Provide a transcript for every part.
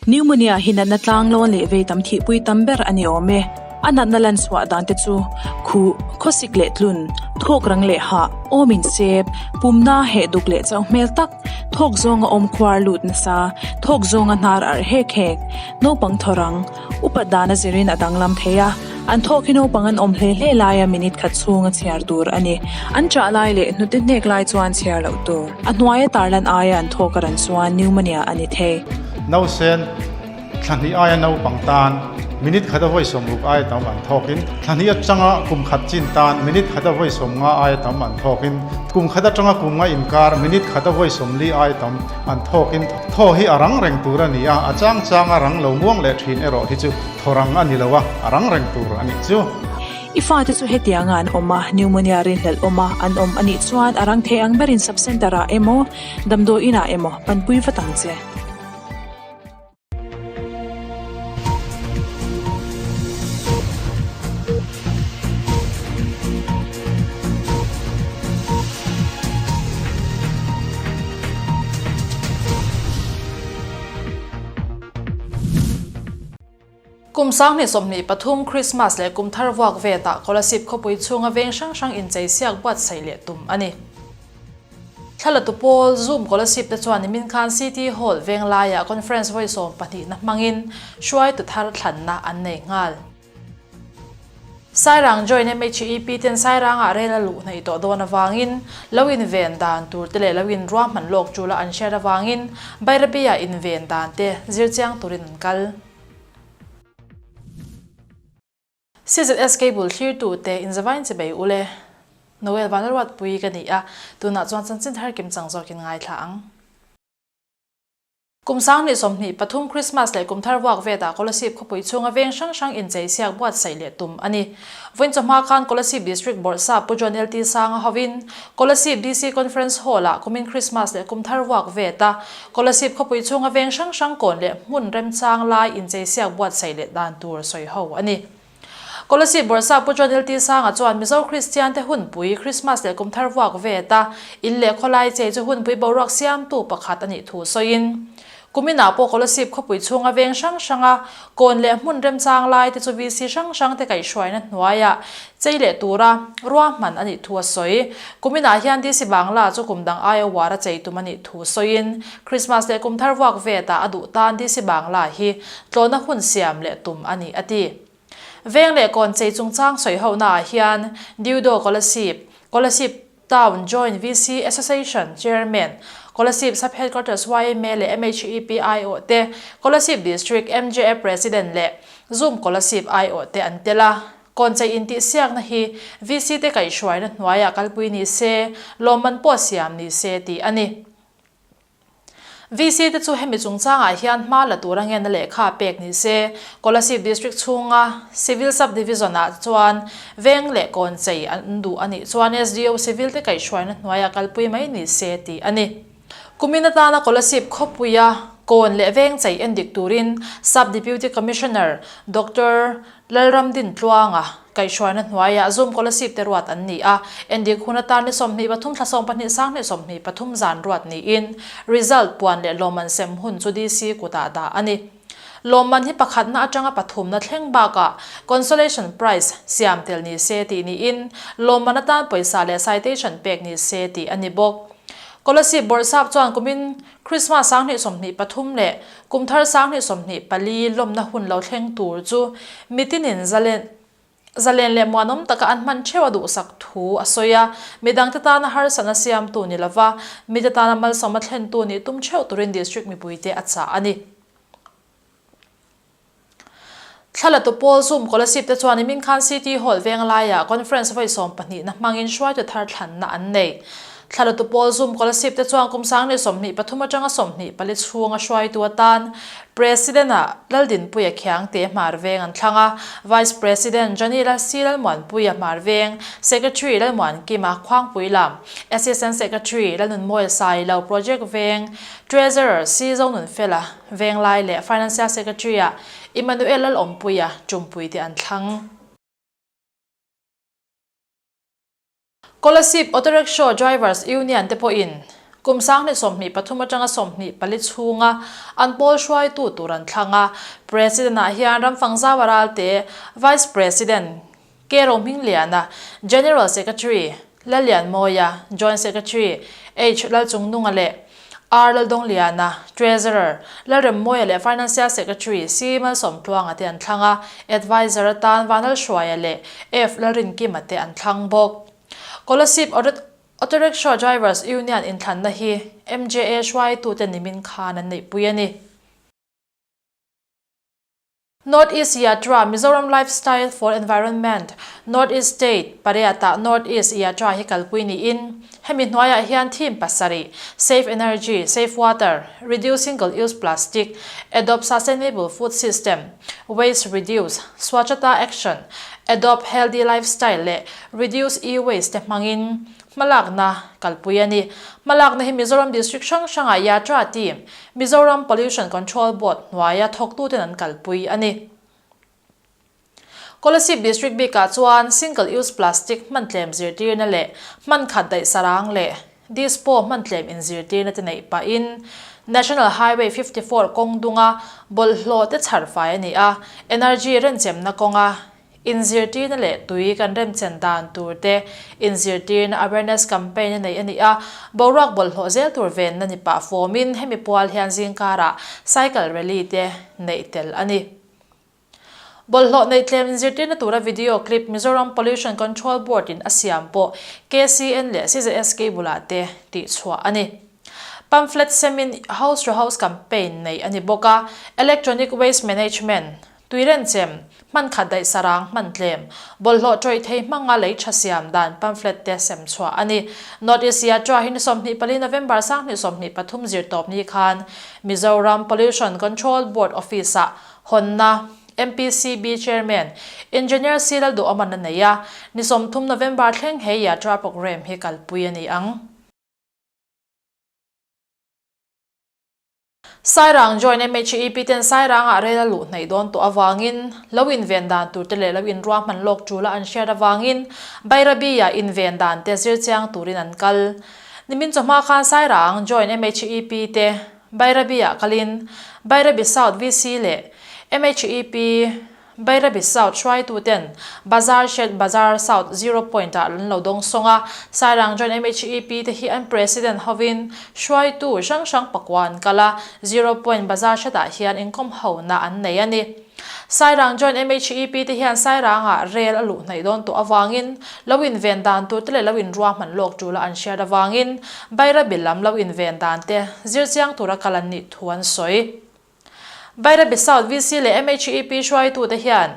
Pneumonia hi natna tlanglawn leh vei tam thihpui tam ber a ni awm e. A natna lan chhuah dan te chu khuh, khawsik leh tlun, thawk rang leh hah, awm insep, pumna heh duk leh chauh hmel tak, thawk zawnga awm khuar lut nasa, thawk zawnga hnar arh hek hek, naupang thaw rang, upat dan a zirin a danglam thei a, an thawk hi naupang an awm hle hle laia minute khat chhunga chhiar tur a ni. An chah lai leh hnute hnek lai chuan chhiar loh tur. A hnuaia tarlan aia an thawk a ran chuan pneumonia a ni thei. Nausen thla hnih aia naupang tan minute khata vawi sawmruk aia tam an thawkin, thla hnih atanga kum khat chin tan minute khata vawi sawmnga aia tam an thawkin, kum khat atanga kum nga inkar minute khata vawi sawmli aia tam an thawkin thaw hi a rang reng tur a ni a, a chang changa rang lo muang leh thin erawh hi chu thaw rang a ni lo a, a rang reng tur a nih chu. I fate chu hetianga an awm a, pneumonia rinhlelh awm a an awm a nih chuan a rang thei ang berin sub-centre ah emaw, damdawi inah emaw panpui vat ang che. Kum 2023 Krismas leh kum thar vuak vetah Kolasib khawpui chhunga veng hrang hrang inchei siak buatsaih leh tum a ni. Thlalatu pawl Zoom Kolasib te chuan nimin khan City Hall veng laiah conference vawi 12 na hmangin hruaitu thar thlanna an nei nghal. Sairang join MHEP ten Sairangah rel a luh hnaih tawh dawn avangin lo inven dan tur te leh lo inruahman lawk tul a an hriat avangin Bairabi-ah inven dan te zirchiang turin an kal. CZS Cable thlirtute inzavain che bei ule. Noel Vanlalruatpui ka ni a, tunah chuan chanchin thar kim chang zawkin ngaithla ang. Kum 2023 Christmas leh kum thar vuak vetah Kolasib khawpui chhunga veng hrang hrang inchei siak buatsaih leh tum a ni. Vawiin chawhma khan Kolasib District Bawrhsap Pu John LT Sanga hovin Kolasib DC Conference Hall-ah kumin Christmas leh kum thar vuak veta Kolasib khawpui chhunga veng hrang hrang kawn leh hmun remchang lai inchei siak buatsaih leh dan tur sawi ho a ni. Kolasib Bawrhsap Pu John LT Sanga chuan Mizo Kristian te hunpui Krismas leh Kumthar vuak vet a, in leh khawlai chei chu hunpui boruak siamtu pakhat a nih thu sawiin, Kuminah pawh Kolasib khawpui chhunga veng hrang hranga kawn leh hmun remchang lai te chu VC hrang hrang te kaihhruaina hnuaiah chei leh tura ruahman a nih thu a sawi. Kuminah hian DC Bangla chu kum dang aia uar a chei tum a nih thu sawiin Krismas leh kum thar vuak vetah a duh tan DC Bangla hi tlawhna hun siam leh tum a ni a ti. Veng leh kawn chei chungchang sawihonaah hian Diudo Kolasib, Kolasib Town Joint VC Association Chairman, Kolasib Sub Headquarters yma leh MHEP aiawh te, Kolasib District MJA President leh Zoom Kolasib aiawh te an tel a. Kawnchei intihsiakna hi VC te kaihhruaina hnuaiah kalpui ni se, lawmman pawh siam ni se tih a ni. VC te chu hemi chungchangah hian hma la tura ngenna lehkha pek ni se, Kolasib District chhunga Civil Sub Division ah chuan veng leh kawnchei an duh a nih chuan SDO Civil te kaihhruaina hnuaiah kalpui mai ni se tih a ni. Kumin atana Kolasib khawpuia kawn leh veng chei endik turin Sub Deputy Commissioner Doctor Lalramdin Tluanga kaihhruaina hnuaiah Zoom Kolasib te ruat an ni a, endik hun atan ni 23 thla 12 sanghnih 23 zan ruat niin result puan leh lawmman sem hun chu DC kutah dah a ni. Lawmman hi pakhatna atanga pathumna thleng bakah consolation prize siam tel ni se tih niin lawmman atan pawisa leh citation pek ni se tih a ni bawk. Kolasib Bawrhsap chuan kumin Krismas 2023 leh Kum thar 2024 lawmna hun lo thleng tur chu mitinin zalen zalen leh muanawm taka an hman theuh a duhsak thu a sawi a, midangte tana harsatna siamtu ni lova mite tana malsawmna thlentu nih tum theuh turin District mipuite a chah a ni. Thlalatu pawl Zoom Kolasib te chuan nimin khan City Hall veng laiah conference vawi 12 na hmangin hruaitu thar thlanna an nei. Thlalatu pawl Zoom Kolasib te chuan kum 2023 atanga 24 chhunga hruaitu atan President-ah Laldinpuia Khiangte Hmar Veng an thlang a, Vice President Johnny Lalsi Lalmuanpuia Hmar Veng, Secretary Lalmuankima Khuangpui lam, Assistant Secretary Lalnunmawia Sailo Project Veng, Treasurer Si Zonunfela Venglai leh Financial Secretary-ah Emmanuel Lalawmpuia Tumpuite an thlang. Kolasib Auto Rickshaw Drivers Union te pawhin Kum 2023 atanga 24 chhunga an pawl hruaitu tur an thlang a, President-ah hian Ramfangzau Ralte, Vice President K Rohmingliana, General Secretary Lallianmawia, Joint Secretary H Lalchungnunga leh R Laldawngliana, Treasurer Lalremmawia leh Financial Secretary C Malsawmtluanga te an thlang a, Adviser atan Vanlalhruaia leh F Lalrinkima te an thlang bawk. Kolasib Auto Rickshaw Drivers Union inthlanna hi MJA hruaitute nimin khan an neihpui a ni. North East Yatra, Mizoram Lifestyle for Environment, North East State, pariatah North East Yatra hi kalpui niin, hemi hnuaiah hian theme pasarih, Save Energy, Save Water, Reduce Single Use Plastic, Adopt Sustainable Food System, Waste Reduce, Swachhata Action, Adopt Healthy Lifestyle leh Reduce E-Waste te hmangin hmalakna kalpui a ni. Hmalakna hi Mizoram District hrang hrangah Yatra Team, Mizoram Pollution Control Board hnuaia thawktuten an kalpui a ni. Kolasib District bikah chuan Single Use Plastic hman tlem zirtirna leh hman khat daih sarang leh Dispo hman tlem inzirtirna te neih pahin National Highway 54 kawng dunga bawlhhlawh te chhar fai a ni a, energy renchemna kawnga inzirtirna leh tui kan remchen dan tur te inzirtirna awareness campaign a neih a ni a, boruak bawlhhlawh zel tur venna ni pah fawmin hemi pual hian zingkarah cycle rally te neih tel a ni. Bawlhhlawh neih tlem inzirtirna tura video clip Mizoram Pollution Control Board in a siam pawh KCN leh CZSK bulah te tihchhuah a ni. Pamphlet semin House to House campaign neih a ni bawk a, Electronic Waste Management, Tuirenchem, hman khat daih sarang hman tlem, bawlhhlawh tawih thei hmanga lei tha siam dan pamphlet te sem chhuah a ni. North East Yatra hi ni 24 November 2023 zirtawp ni khan Mizoram Pollution Control Board Office-ah Hawnna, MPCB Chairman, Engineer C Lalduhawman a nei a, ni 30 November thleng he Yatra programme hi kalpui a ni ang. Sairang Joint MHEP ten Sairangah rel a luh hnaih dawn tawh avangin lo inven dan tur te leh lo inruahman lawk tul a an hriat avangin Bairabi-ah inven dan te zir chiang turin an kal. Nimin chawhma khan Sairang Joint MHEP te Bairabi-ah kalin Bairabi South VC leh MHEP Bairabi South hruaituten Bazar Shed Bazar South Zero Point-ah an lo dawng sawng a, Sairang Joint MHEP te hi an President hovin hruaitu hrang hrang pakua an kal a, Zero Point Bazar Shed-ah hian inkawm hona an nei a ni. Sairang Joint MHEP te hian Sairangah rel a luh hnaih dawn tawh avangin lo inven dan tur te leh lo inruahman lawk tul a an hriat avangin Bairabi lam lo inven dan te zir chiang tura kal an nih thu an sawi. Bairabi South VC leh MHEP hruaitute hian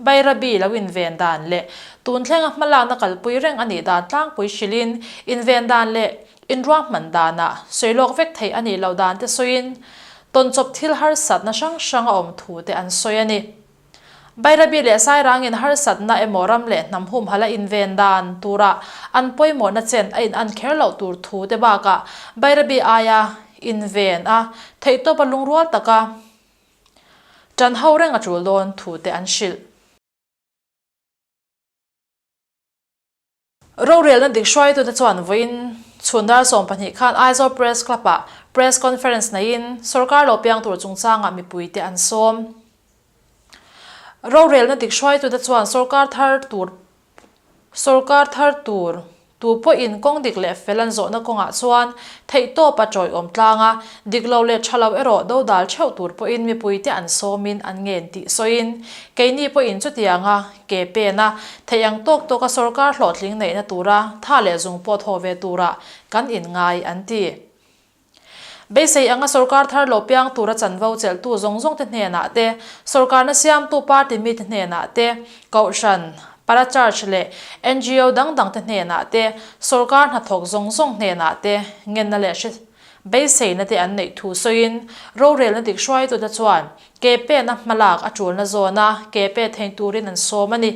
Bairabi lo inven dan leh tun thlenga hmalakna kalpui reng a nih dan tlangpui hrilhin inven dan leh inruahman danah sawi lawk vek theih a nih loh dan te sawiin tawnchawp thil harsatna hrang hrang a awm thu te an sawi a ni. Bairabi leh Sairangin harsatna emaw ram leh hnam humhalh a inven dan turah an pawimawhna chen a in an kher loh tur thu te bakah Bairabi aia inven a theihtawpa lungrual taka tan ho reng a tul dawn thu te an hrilh. Rorelna dik hruaitute chuan vawiin chhun dar 12 khan Aizawl Press Club-ah Press Conference neiin sawrkar lo piang tur chungchangah mipuite an sawm. Rorelna dik hruaitute chuan sawrkar thar tur sawrkar thar tur Tu pawhin kawng dik leh fel an zawhna kawngah chuan theihtawp a tawiawm tlang a, dik lo leh tha lo erawh dodal theuh tur pawhin mipuite an sawmin an ngen tih sawiin, keini pawhin chutianga ke pen a, theih ang tawk tawka sawrkar hlawhtling neihna tura tha leh zung pawh thaw ve turah kan inngai an ti. Beisei anga sawrkar thar lo piang tura chanvo chelhtu zawng zawngte hnenah te, sawrkarna siamtu party mite hnenah te, kohhran, para-church leh ngo dang dangte hnenah te, sawrkar hnathawk zawng zawng hnenah te ngenna leh hre beiseina te an neih thu sawiin rorelna dik hruaitute chuan ke pena hmalak a tulna zawna ke pe thei turin an sawm a ni.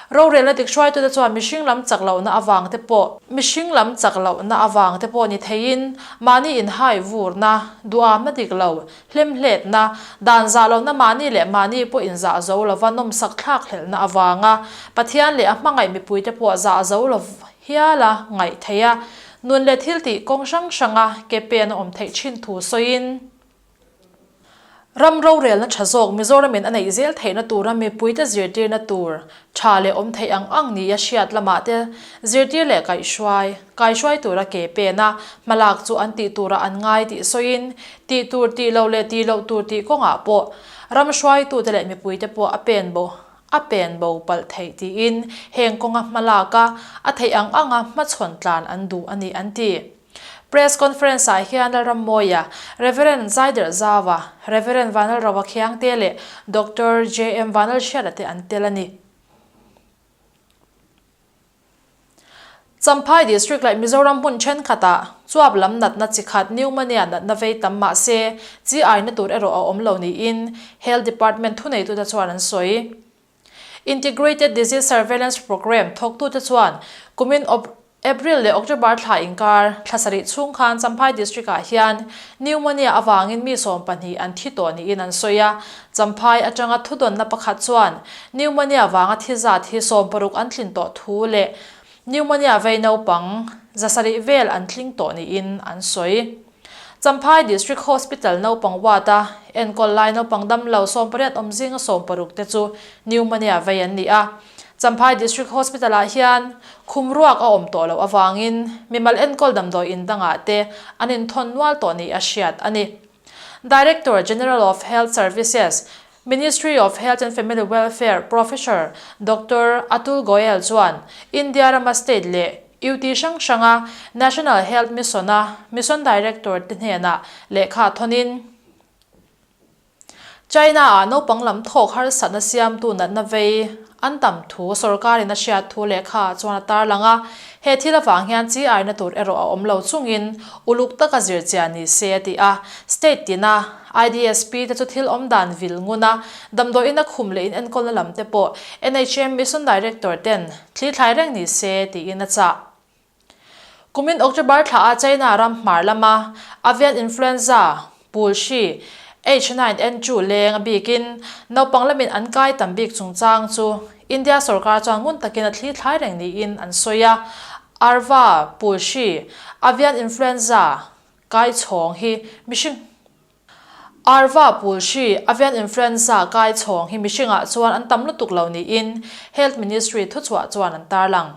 Rorelna dik hruaitute chuan mihring lam chak lohna avang te pawh mihring lam chak lohna avang te pawh ni theiin mahni inhai vurna, duamna dik lo, hlemhletna, dan zah lohna mahni leh mahni pawh inzah zo lova nawmsak thlak hlelhna avanga Pathian leh a hmangaih mipuite pawh zah zo lo hiala ngaih theih a. Nun leh thil tih kawng hrang hranga ke pen a awm theih thin thu sawiin, Ram rorelna tha zawk Mizoramin a neih zel theihna tura mipuite zirtirna tur tha leh awm theih ang ang nia hriat lamah te zirtir leh kaihhruai, kaihhruai tura ke pen a hmalak chu an tih turah an ngai tih sawiin, tih tur tih loh leh tih loh tur tih kawngah pawh ram hruaitute leh mipuite pawh a pen bo a pen bo palh theih tiin heng kawnga hmalak a a theih ang anga hmachhawn tlan an duh a ni an ti. Press Conference ah hian Lalrammawia, Rev. Zaider Zaua, Rev. Vanlalrova Khiangte leh Doctor JM Vanlalhriata te an tel a ni. Champhai District leh Mizoram hmun thenkhatah chuap lam natna chi khat pneumonia natna vei tam mah se chi aina tur erawh a awm lo niin Health Department thuneitute chuan an sawi. Integrated Disease Surveillance Programme thawktute chuan kumin April leh October thla inkar thla sarih chhung khan Champhai District-ah hian pneumonia avangin mi 12 an thi tawh niin an sawi a. Champhai atanga thudawnna pakhat chuan pneumonia vanga thi zat hi 60 an tlin tawh thu leh pneumonia vei naupang 700 vel an tling tawh niin an sawi. Champhai District Hospital naupang ward-a enkawl lai naupang damlo 18 awm zinga 60 te chu pneumonia vei an ni a. Champhai District Hospital-ah hian khum ruak a awm tawh loh avangin mimal enkawl damdawi in dangah te an inthawn nual tawh ni a hriat a ni. Director General of Health Services, Ministry of Health and Family Welfare Professor Doctor Atul Goyal chuan India rama state leh UT hrang hranga National Health Mission-a Mission Director te hnenah lehkha thawnin, China-ah naupang lam thawk harsatna siamtu natna vei an tam thu sorkarin a hriat thu lehkha ah chuan a tarlang a, he thil avang hian chi aina tur erawh a awm lo chungin uluk taka zir chiah ni se a ti a. State tina IDSP te chu thil awm dan vil ngun a, damdawiin a khum leh in enkawlna lam te pawh NHM Mission Director ten thli thlai reng ni se tiin a chah. Kumin October thla ah China ram hmar lama avian influenza, pul hri, H9N2 leng a bikin naupang lamin an kai tam bik chungchang chu India sorkar chuan ngun takin a thli thlai reng niin an sawi a. Arva, pul hri, avian influenza kai chhawng hi mihring Arva pul hri, avian influenza kai chhawng hi mihringah chuan an tam lutuk lo niin Health Ministry thuchhuah chuan an tarlang.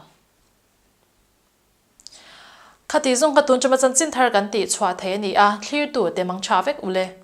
Khati zawng ka tun chuma chanchin thar kan tih chhuah thei a ni a, thlirtu te mang tha vek ule.